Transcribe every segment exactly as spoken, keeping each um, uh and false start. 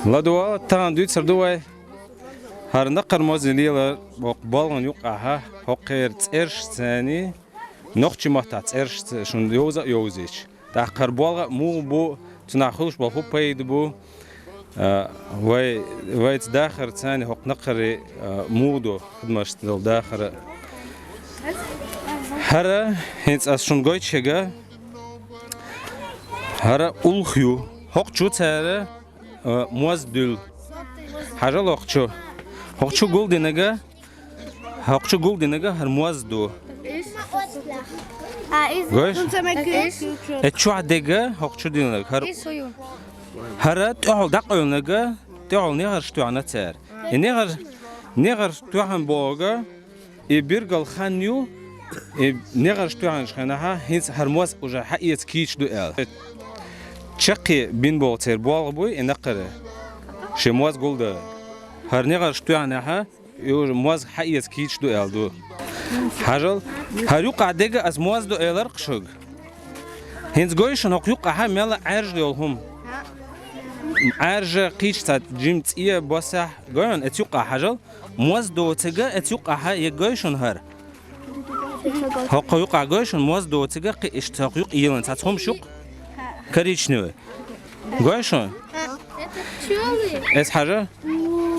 Ладувала, тахана дуьйцур ду вай. ХӀара накхара моза лела боккха болгӀана юккъехьа, хӀокхеран цӀераш царна, нохчийн маттахь цӀераш ца-, шуна йовза а йовзийча. ТӀаккха хӀара болх а муха бу, цунах хуьлуш болу хӀун пайда бу, а, вай, вайца дахар царна хӀокху накхарий, а, муха ду хадмаш долу дахар а. ХӀара, хӀинца ас шуна гойтуш ерг, хӀара улх ю. ХӀокху чу цара, а, моз дуьллу. Хьажал хӀокху чу. ХӀокху чу гулдинарг, хӀокху чу гулдинарг хӀара моз ду. А, иза. Гойш? Э, чохь дерг хӀокху чу динарг. ХӀара, хӀара тӀехула дӀакъевлинарг, тӀехула негӀарш тоьхна цара. И негӀар-, негӀарш тоьхна бохург, и биргал хан ю, и негӀарш тоьхначу хенахь, хӀинца хӀара моз уже хьаэца кийча ду аьлла. Чаккхе бина болу церан болх буй и накхара. Шен моз гулдан. ХӀара негӀарш тоьхнехь, и уже моз хьаэца кийча ду аьлла ду. Хьажал, хӀара юккъехь дерг ас моз ду элира-кх шуьга. ХӀинца гой шуна хӀокху юккъехь мелла Ӏаьржа йолу хӀума. Ӏаьржа кхечу цхьа жима цӀе босехь, гой хьуна, оцу юккъехь хьажал, моз доцург оцу юккъехь ерг, гой шуна, хӀара. ХӀокху юккъехь гой шуна, моз доцург кхин иштта хӀокху юккъе елла цхьацца хӀумаш ю-кх. Коричневый. Гой шуна? Эс хьажа?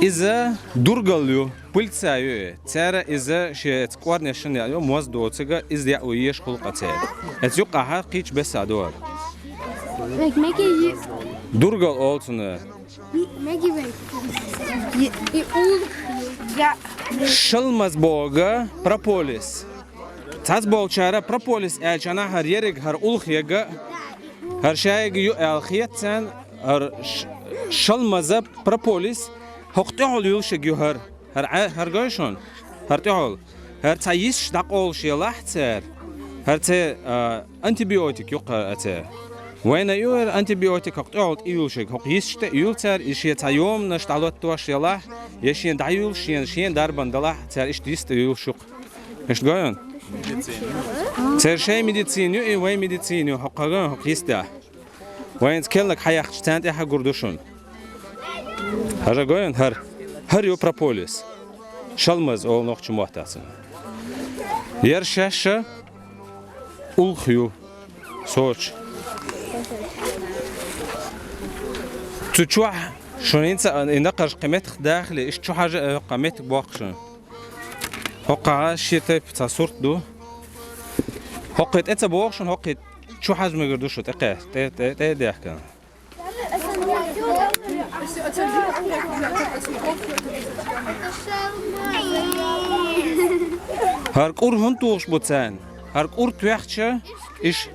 Иза дургал ю, пыльца ю и. Цара иза шен кӀорнешна яа ю, моз доцург иза яа ю, еш хуьлу-кх церан. Оцу юккъехь кхечу бесса ду хӀара. Дургал олу цунах. Шалмаз бохург прополис. Цхьацца болчара прополис аьлча, хӀара ерриг, хӀара улх ерг, хӀара шайга ю аьлла хета царна, хӀара ш-, шалмаза прополис, хӀокху тӀехула юьллуш ерг ю хӀара. ХӀара Ӏа-, хӀара гой шуна? ХӀара тӀехула. ХӀара цхьа йисташ дӀакъовлуш елахь цара. ХӀара цхьа, а, антибиотик ю-кх хӀара церан. Вайна ю хӀара антибиотик, хӀокху тӀехула тӀеюьллуш ерг, хӀокху йисташ тӀе а юьллу цара, и шен цхьа йоманаш дӀалоттош елахь, я шена дӀаюьллуш, шена, шена дарбан делахь, цара иштта йист тӀеюьллуш ю-кх. Иштта гой хьуна? Церан шайн медицина ю, и вайн медицина ю, хӀокху гой хьуна, хӀокху йистехь. Вайна керла хьаяьккхича, царна тӀехь гур ду шуна. Хьажа гой хьуна, хӀара. ХӀара ю прополис. Шалмаз олу нохчийн маттахь цунах. ХӀара шаьш улх ю. Сочи. Цу чохь шуна хӀинца а, и накхарш кхин меттах дахале, иштта чу хьажа а, хӀокху меттиг боккху шуна. ХӀокху шен тайпа цхьа сурт ду. ХӀокху тӀе ца боху шуна, хӀокху чу хьажа мегар ду шу тӀе кхаьчча, тӀе, тӀе, тӀе а даьхкина. ХӀара кӀур хӀунда тухуш бу царна? ХӀара кӀур тоьхча, иш,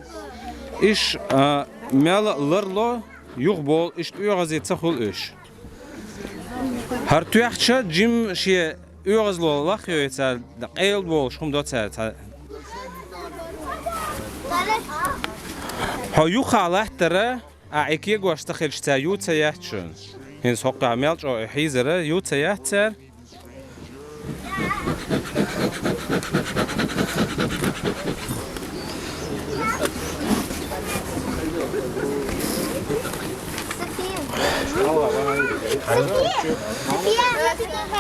иш, а, мел ларло, юхаболу, иштта оьгӀазе ца хуьлу уьш. ХӀара тоьхча, жима шен оьгӀазло лахйой цара, къайла болуш хӀума до цара цхьа. Хьо юххехь латтара, ахь и кегош ца хилча, цара ю ца яц шуна. ХӀинца хӀокхехь мел чӀогӀа хьийзара, ю ца яц цара.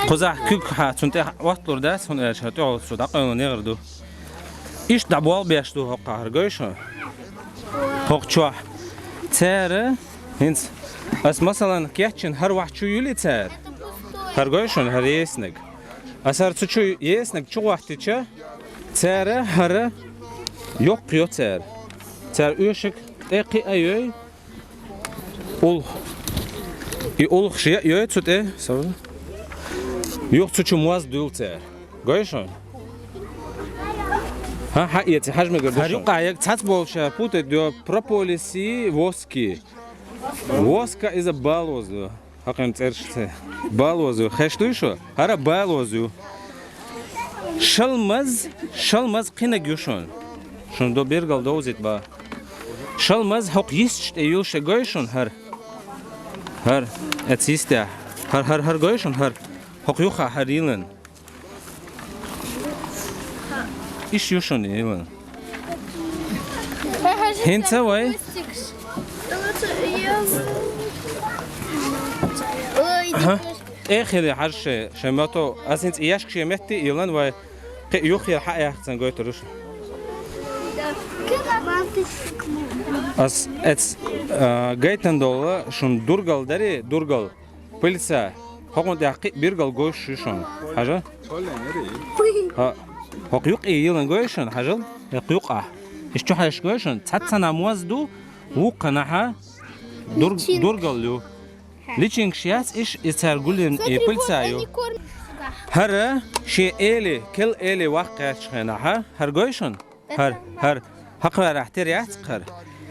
Кхузахь куьг хьа, цунна тӀе отталур дац, хӀунда аьлча хӀара тӀехула цо дӀакъевлина негӀар ду. Иштта дӀаболх беш ду хӀокхахь, хӀара гой шу? ХӀокху чохь. Цара, хӀинца, ас, масалан, кечйина хӀара вахь чу юьлий цара? ХӀара гой шуна, хӀара есинарг. Ас хӀара цу чу есинарг чу гӀоттича, цара хӀара йоккха йо цара. Цара оьшург тӀе кхиа йой, улх. И улх шен а йой цу тӀе, сов. Юха цу чу моз дуьллу цара. Гой шуна? ХӀан, хьаэций, хьажа мегар ду шуна? ХӀара юккъехь ерг цхьацца болчара путать до прополиси, воски. Воска иза балоз ю. Хьакхин цӀераш ца. Балоз ю. Хеш дуй шу? ХӀара балоз ю. Шалмаз, шалмаз кхинаг ю шуна. Шуна до бергал довзийта бан. Шалмаз хӀокху йисташ тӀе юлуш гой шуна хӀара. ХӀара, эца йистехь. ХӀара, хӀара, хӀара гой шуна хӀара. ХӀокху юххехь хӀара йилан. Иш ю шуна йилан. ХӀинца вай. Ой, ТӀе хили хьажа шайн, шайн мото. Ас хӀинца и яьшка шен метте йилан вай. Кхин юххера хьа а яхцан гойтур шу. Ас эц, а, гайтан долла шун дургал дари, дургал. Пыльца. ХӀокхунна тӀехь кхин биргал гуш шу шун. Хьажа? ХӀа, хӀокху юккъе йилан гой шун, хьажал? ХӀокху юккъахь. Иш чу хьаьжаш гой шун, цхьаццанхьа моз ду, вукханхьа дур-, дургал ю. Личингаш яц иш, и цара гулйина и пыльца ю. ХӀара шен эли, кел эли ваккха кхаьччу хенахьа, хӀара гой шун? ХӀара, хӀара, хӀокхарахь тера яц хӀара.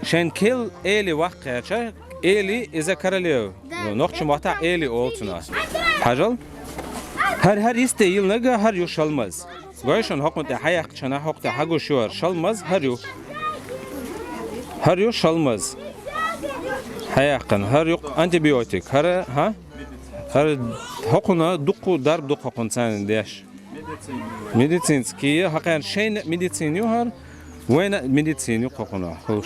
Шайн кел эли ваккха кхаьчча, эли иза королева. Нохчийн маттахь эли олу цунах. Хьажал? ХӀара, хӀара йисте йилнарг, хӀара ю шалмаз. Гой шун, хӀокхунна тӀе хьаяккхачана, хӀокху тӀе хьагуш ю хӀара шалмаз, хӀара ю. ХӀара ю шалмаз. Хьаяьккхина, хӀара ю антибиотик, хӀара, хӀа? ХӀара хӀокхунна дуккха дарба ду хӀокхунна царна деш. Медицинский, хӀокхарна шайна медицина ю хӀара, вайна медицина ю хӀокхунна, хуьлуш.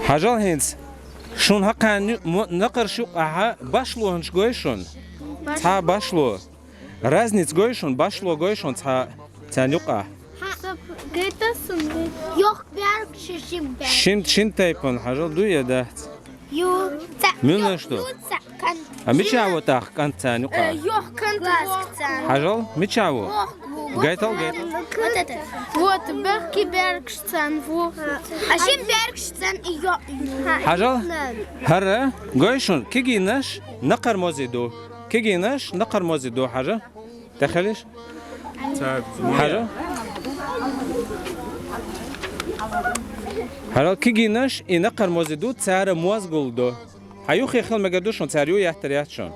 Хьажал хӀинца, шун хӀокхарна ю-, мо-, накхарш юккъахьа башлонаш гой шун? Цхьа башло. Разница гой шун, башло гой шун цхьа царна юккъахь? Гайта сан, гайта. Йохк баьрг, ши шин баьрг. Шин, шин тайпана хьажал ду я дац? Ю, ца. Муьлш ду? Ю, ца, кан. А мича ву тӀаккха кӀант царна юккъахь? Э, йохк кан. Хьажал, мича ву? Гайтал, гайтал. Вот это. Вот, бехке баьргаш царна ву. А шин баьргаш царна и йо-, ю. Хьажал, хӀара, гой шун, кегийнаш накхар мозе ду. Кегийнаш накхар мозе ду, хьажа. Тахалиш? Хьажа? Хьажал, кегийнаш и накхар мозе ду, цара моз гулдо. Хьан юххе хила мегар ду шун, цара ю яттар яц шун?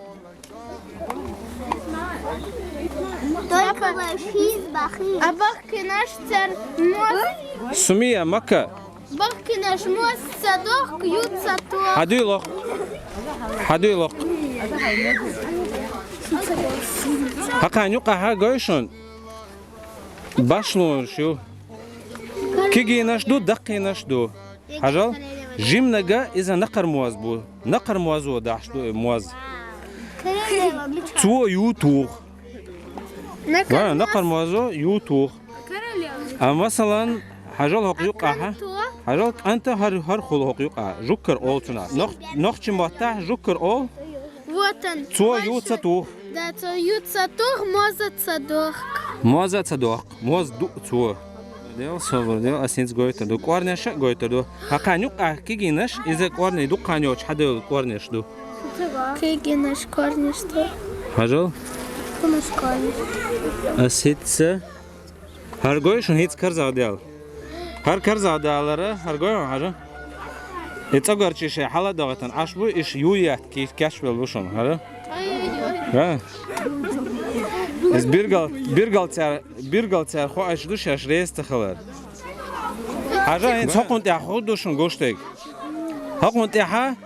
Только шиз бахи. А бахкинаш цара моз. Сумия, Макка. Бахкинаш моз ца дохку, ю ца тохку. Хьадуй лохку. Хьадуй лохку. ХӀокхарна юккъахьа гой шун? Башлонаш ю. Кегийнаш ду, даккхийнаш ду. Хьажал, жимнага иза накхар моз бу. Накхар мозо дахьаш ду и моз. Цо ю туху. Ва, накхар мозо ю туху. А масалан, хьажал хӀокху юккъахьа. Хьажал кӀанта хӀара, хӀара хуьлу хӀокху юккъахьа. Жуккар олу цунах. Нох-, нохчийн маттахь жуккар олу. Вот он. Цо ю ца туху. Да, цо ю ца туху, моза ца дохку. Моза ца дохку. Моз ду цо. Дел, собар дел, ас хӀинца гойтур ду. КӀорнеш а гойтур ду. ХӀокхарна юккъахь кегийнаш, иза кӀорни дуккха йоцуш хьадевлла кӀорнеш ду. Кегийнаш кӀорнеш ду. Хьажал? Кумаш кӀорнеш. Ас хӀинца. ХӀара гой шун хӀинца карзах дел. ХӀара карзах далара, хӀара гой хьажа. И цӀогарчий шайн хьала а догӀийтина Ӏаш бу, иш юй етта ки-, кечвелла бу шуна, хӀара? Ха? Иза биргал, биргал цара, биргал цара хоуьйтуш ду шаьш реза ца хилар. Хьажа, хӀинца хӀокхунна тӀехь хӀун ду шуна гуш дерг? ХӀокхунна тӀехьа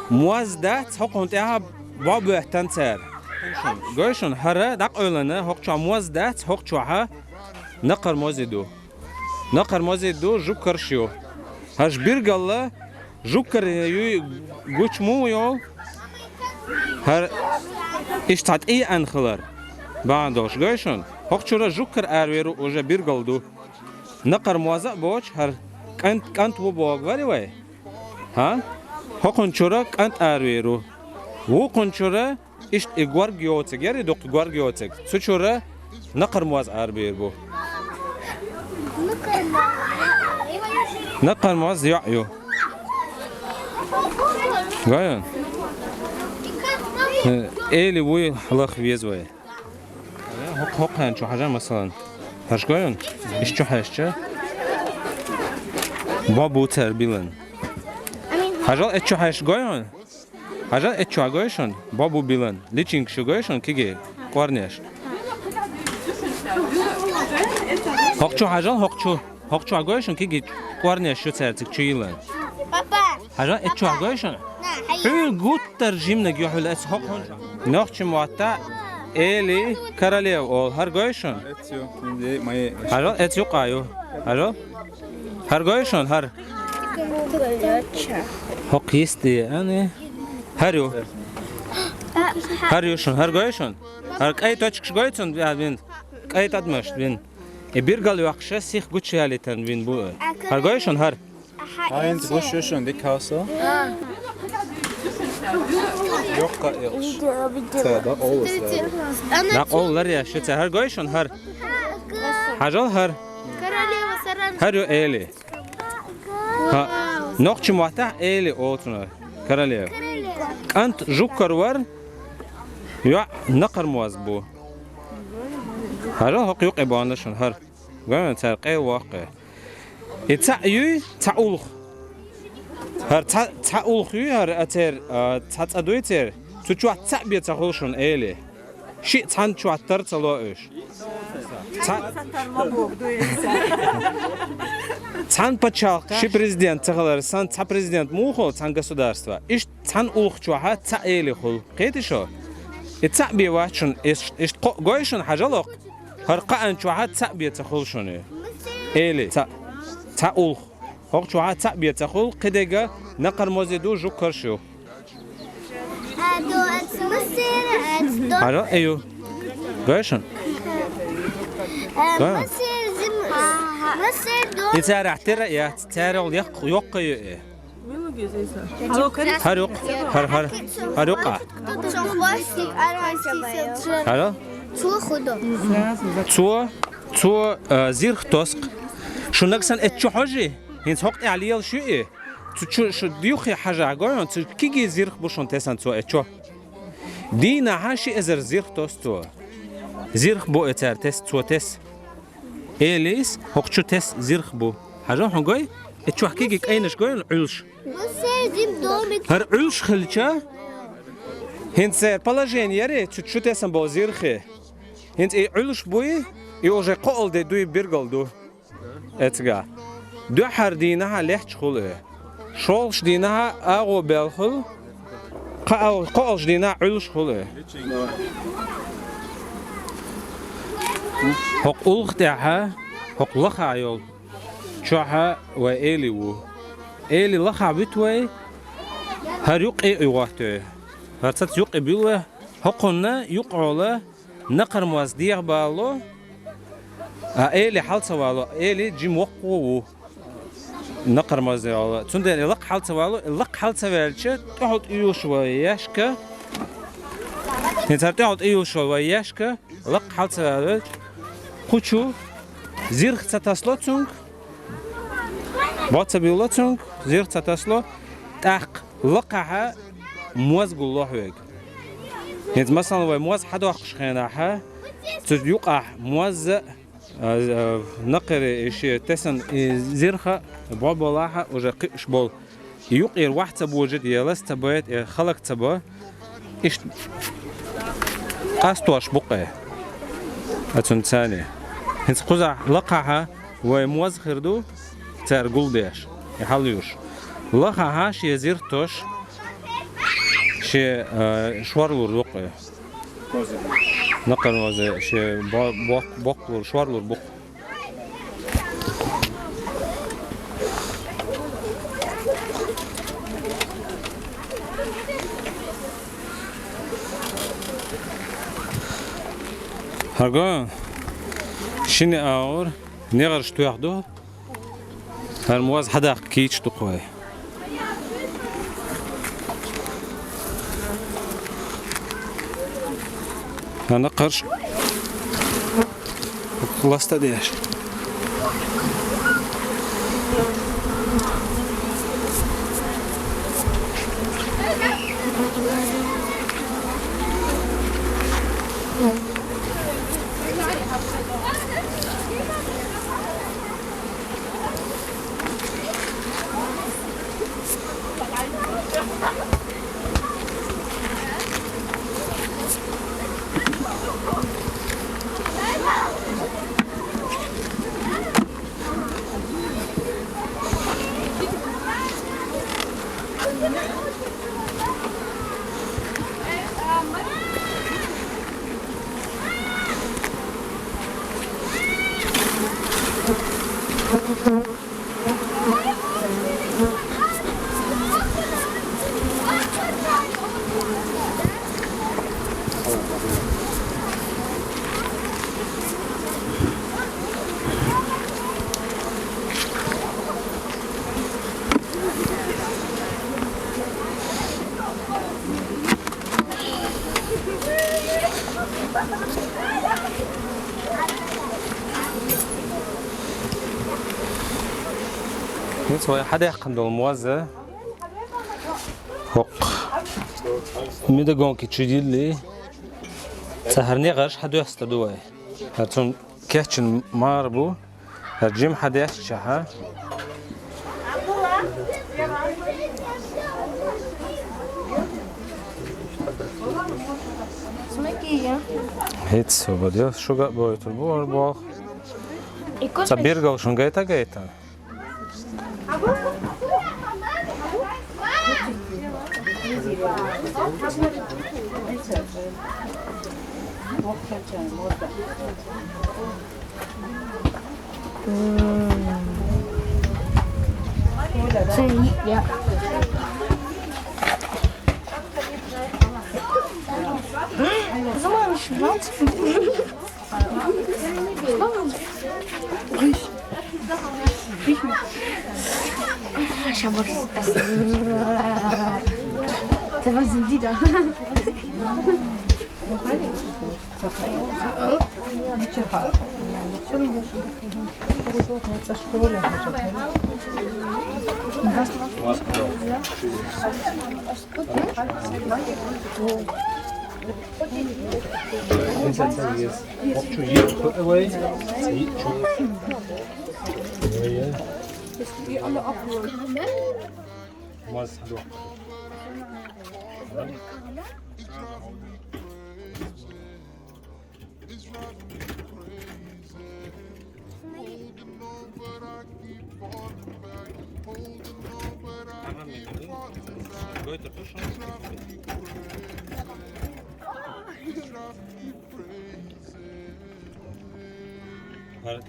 моз дац, хӀокхунна тӀехьа бӀо боьттан цара. Гой шуна, хӀара дӀакъевлина, хӀокху чохь моз дац, хӀокху чохьа накхар мозе ду. Накхар мозе ду, жуккарш ю. ХӀара биргалла, жуккар юй гуч муха йолу? ХӀара иштта цхьа тӀеана хилар. Бахьана долуш, гой шуна? ХӀокху чуьра жуккар аравер ву уже биргал ду. Накхар моза а боцуш, хӀара кӀант, кӀант ву боху вари вай? ХӀа? ХӀокхунна чуьра кӀант аравер ву. Вукхунна чуьра иштта и горга йоцург, яри дукха горга йоцург. Цу чуьра накхар моз арабийр бу. Накхар моз йоӀ ю. Гой хьуна? Эли вуй лаха веза вай. ХӀокху-, хӀокхарна чу хьажа, масалан. ХӀорш гой хьуна? Иш чу хьаьжча. Бо бу цара билан. Хьажал, эт чу хьаьжча гой хьуна? Хьажал, эт чу гой шуна? Бо бу билан. Личинкаш ю гой шуна кегий кӀорнеш? ХӀокху чу хьажал, хӀокху чу. ХӀокху чу гой шуна кегий кӀорнеш ю цаьрциг чу йилан? Папа. Хьажал, эццахь гой шуна? На, хьай. Хьуьлла гуттар жиманиг ю хьуьлла эццахь хӀокхунна. Нохчийн маттахь Эли королева олу. ХӀара гой шуна? Хьажал, эццахь юккъехь ю. Хьажал. ХӀара гой шуна, хӀара? ХӀокху йисте, ани. ХӀара ю. ХӀара ю шуна, хӀара гой шуна? ХӀара кӀайн точкаш гой цунна, а, вин. КӀайн тӀадамаш вин. И биргал йоккхуш сих гучуялийтина вин бу. ХӀара гой шуна, хӀара? Хьайнца гуш ю шуна дика хьовса? Йоккха а йолуш. Ца, дакъа олуш. Дакъа олуш лар еш ю ца. ХӀара гой шуна, хӀара? Хьажал, хӀара? ХӀара ю Эли. ХӀа, нохчийн маттахь Эли олу цунах. Королева. КӀант жуггар вара, йоӀ накхармоз бу. ХӀара хӀокху юккъе бахана шуна, хӀара. Гой, цара къайлавоккху. И цхьаъ юй, цхьа уллохь. ХӀара цхьа, цхьа уллохь юй, хӀара а церан, а, цхьа цӀа дуй церан. Цу чохь цхьаъ бен ца хуьлу шуна, Эли. Шиъ цхьана чохь тар ца ло уьш. Цхьа-, цхьана пачхьалкхехь ши президент ца хилар санна, цхьа президент муха хуьлу цхьана государствехь? Иштта цхьана уллохь чохь цхьаъ Эли хуьлу. Кхетий шу? И цхьаъ бен вац шуна, иш-, иштта кхоъ гой шуна, хьажал хӀокху. ХӀара кхаанна чохь цхьаъ бен ца хуьлу шуна. Эли, цхьа, цхьа уллохь. ХӀокху чохь цхьаъ бен ца хуьлу, кхидерг накхармозе ду, жуггар ю. Хьажал, э, ю. Гой шуна? Гой. И царах тера яц, царал яккха, йоккха ю и. ХӀара юккъе, хӀара, хӀара, хӀара юккъе. Хьажал? Цо, цо, а, зирх тосу. Шуна нагахь санна эццахь хьожий? ХӀинца хӀокху тӀехь лелаш ю и. Цу чу шу юххе хьажахь гой хьуна, цу кегий зирх бу шуна тесна цо эццахь. Дийнахь ши эзар зирх тосу цо. Зирх бу и цара тесна, цо тесна. Элис хӀокху чу тесна зирх бу. Хьажал хьуна гой? И чохь кегий кӀайнаш гой хьуна, Ӏуьллуш. ХӀара Ӏуьллуш хилча, хӀинца церан положение яри, цу чу тесна болу зирхи. ХӀинца и Ӏуьллуш буй, и уже кхоалгӀа де дуй, биргал ду. Эцигахь. Дуьххьара дийнахь лехча хуьлу и. ШолгӀачу дийнахь агӀо бел хуьлу. Кхоал-, кхоалгӀачу дийнахь Ӏуьллуш хуьлу и. ХӀокху уллохь тӀехь, хӀокху лахахь йолу чохь вай Эли ву. Эли лахахь вуьту вай, хӀара юккъе а гӀотту вай. ХӀара цаца юккъе буьллу вай, хӀокхунна юккъехула накхармоз дегӀабало, а Эли хьала ца вало, Эли жима воккхаво ву. Накхармозе вало. Цундела и лакха хьала ца вало, и лакха хьала ца ваьлча, тӀехула тӀе йолуш вай яшка. ХӀинца хӀара тӀехула тӀе йолуш вай яшка, лакха хьала ца ваьлча, кху чу зирх ца тасло цуьнга, бо ца буьлло цуьнга, зирх ца тасло, тӀаккха лакхахь моз гулло хьоьга. ХӀинца, масала, вай моз хьадоккхуш хенахь, цу юккъехь моз а, а, а, накхаре и шен тесна и зирх а бӀо болахь уже кхуьуш болу. И юккъера ваха ца божийта, я лаза ца байта, я халак ца бо. Иштта къастош бу-кх и. Оцунна царна. ХӀинца кхузахь лакхахь вай моз хир ду, цара гулдеш, и хьалаюш. Лахахь шен зирх тосуш, шен, а, шорлур ду-кх и. Накхармозе шен бо-, бок-, боккхалур, шорлур бу-кх. ХӀара гой, шина агӀор негӀарш тоьхна ду. ХӀара моз хьадаккха кийча ду-кх вай. ХӀара накхарш ласта деш. Хинца вай хьадаьккхина долу моз. ХӀокху Медогонки чу йиллий, цхьа хӀара негӀарш хьадоьстур ду вай. ХӀара цунна кечйина мара бу, хӀара жима хьадоьстучохь. ХӀинца со бадо, шуьга а бойтур бу хӀара болх. Цхьа биргал шуна гайта а гайтина.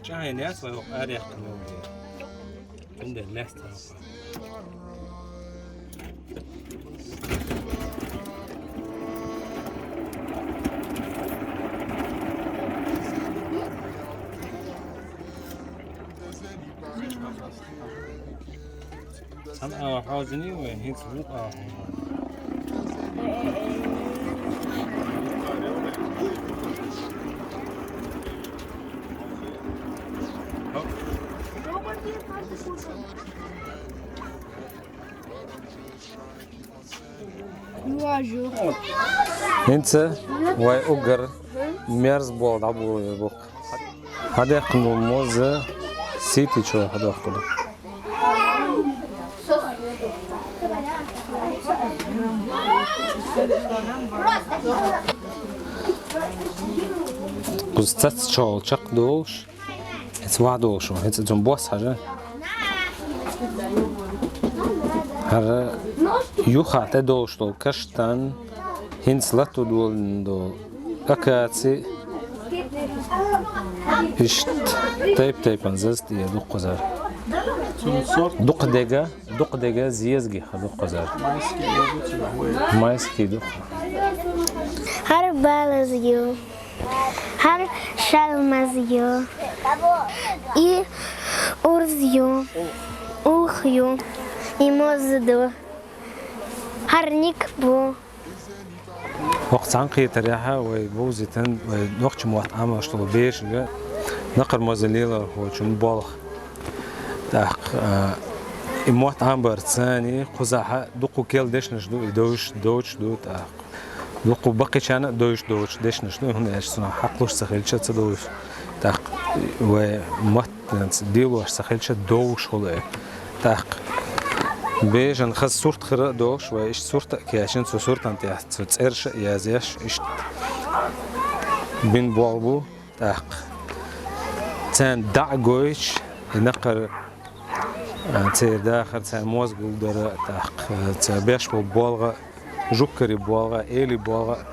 ЧӀагӀйина яц вай хӀокху арахь кхин. Цундела лаьцна хьокху. Цхьана агӀор хьозаний вай, хӀинца вукху агӀор. ХӀинца вай уггар мерза болх дӀаболабе бу-кх. Хьадаьккхина бу моз сити чу хьадоккхур ду. Кхуза цаца чӀогӀа чекхдолуш, хӀинца вахь долуш ву, хӀинца цунна бос хьажа. ХӀара юха тӀедолуш долу каштан, хӀинца латто долу акаци, иштта тайп-тайпана заза тӀе дукха кхузара. Дукха дега, дукха дега зезагиха дукха кхузара. Майский дукха. ХӀара балаз ю. ХӀара шалмаз ю. И урз ю. Улх ю. И моз ду. ХӀара ник бу. ХӀокху цхьаьнакхетарехь вай бовзийтина вай нохчийн мотт Ӏамош долу бешанга накхара моза лелорхочун болх. ТӀаккха, а, и мотт Ӏамбарца царна кхузахь дуккха керла дешнаш ду, и довш, доцуш ду тӀаккха. Дуккха баккхийчарна а довш доцуш дешнаш ду, хӀунда аьлча цунах хьакхалуш ца хилча ца довш. ТӀаккха вай маттанца дийлош ца хилча довш хуьлу и. ТӀаккха бежан хаза сурт хир а долуш, вай иштта сурт а кечйина, цу суртан тӀехь цу цӀераш а язъеш, иштта бина болх бу. ТӀаккха царна дӀа а гойтуш, и накхара, а, церан дахар, царна моз гулдара, тӀаккха, а, цара беш болу болх а, жугтийн болх а, элийн болх а,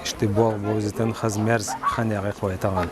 иштта болх бовзийтина хаза мерза хан яьгӀира вай тахана.